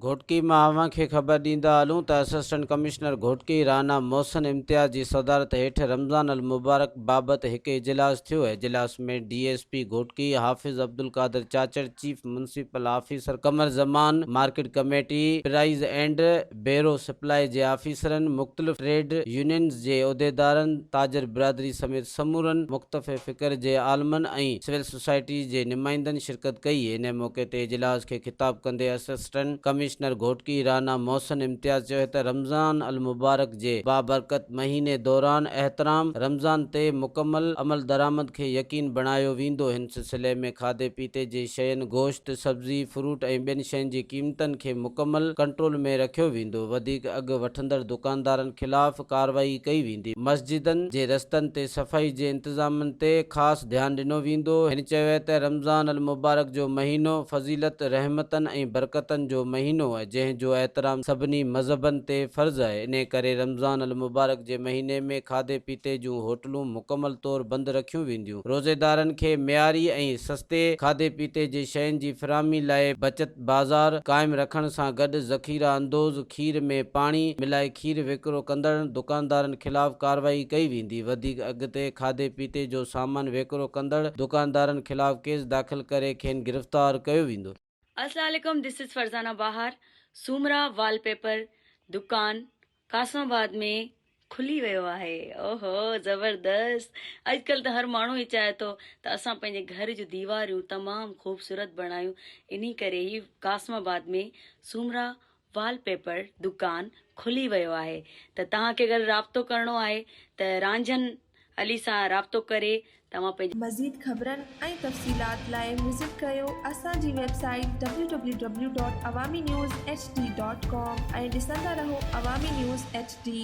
گهوٽڪي مان اوهان کي خبر ڏيندا هلون ته اسسٽنٽ ڪمشنر گهوٽڪي رانا محسن امتياز جي صدارت هيٺ رمضان المبارڪ بابت هڪ اجلاس ٿيو. اجلاس ۾ D S P Ghotki Hafiz Abdul Qadir Chachar, chief municipal officer Qamar Zaman, market committee price and bureau supply جي آفيسرن، مختلف ٽريڊ يونينز جي عهديدارن، تاجر برادري سميت سمورن مختف فڪر جي عالمن ۽ سول سوسائٽي جي نمائندن شرڪت ڪئي. ان موقعي تي اجلاس کي خطاب ڪندي اسسٽنٽ ڪمشنر گهوٽڪي رانا محسن امتياز چيو ته رمضان المبارڪ جي بابرڪت مهيني دوران احترام رمضان تي مڪمل عملدرآمد کي يقين بڻايو ويندو. هن سلسلي ۾ کاڌي پيتي جي شين، گوشت، سبزي، فروٽ ۽ ٻين شين جي قيمتن کي مڪمل ڪنٽرول ۾ رکيو ويندو، وڌيڪ اگهه وٺندڙ دڪاندارن خلاف ڪارروائي ڪئي ويندي، مسجدن جي رستن تي صفائي جي انتظامن تي خاص ڌيان ڏنو ويندو، هن چيو ته رمضان المبارڪ جو مهينو فضيلت، رحمتن ۽ برڪتن جو مهينو آهي، جنهن جو احترام سڀني مذهبن تي فرض آهي، انهي ڪري رمضان المبارڪ جي مهيني ۾ کاڌي پيتي جون هوٽلون مڪمل طور بند رکيون وينديون. روزيدارن کي معياري ۽ سستي کاڌي پيتي جي شين جي فراهمي لاء بچت بازار قائم رکڻ سان گڏ ذخيره اندوز کير ۾ پاڻي ملائي کير وڪرو ڪندڙ دڪاندارن خلاف ڪارروائي ڪئي ويندي، وڌيڪ اگهه تي کاڌي پيتي جو سامان وڪرو ڪندڙ دڪاندارن خلاف ڪيس داخل ڪري کين گرفتار ڪيو ويندو. السلام عليڪم this is Farzana Bahar Soomra wallpaper دڪان قاسم آباد ۾ کلي ويو آهي اوهو زبردست اڄڪلهه ته هر ماڻهو ئي چاهي ٿو ته اسان پنهنجي گهر جون ديواريون تمام خوبصورت بڻايون انهي ڪري هي قاسم آباد ۾ سومرا وال پيپر دڪان کلي ويو آهي ته توهان کي اگر رابطو ڪرڻو آهي ته رانجهن علي سان رابطو ڪري توهان پنهنجي. مزيد خبرن ۽ تفصيلات لاء وزٽ ڪريو اسان جي website W W W dot Awami news H D dot com ۽ ڏسندا رهو عوامي نيوز ايڇ ڊي.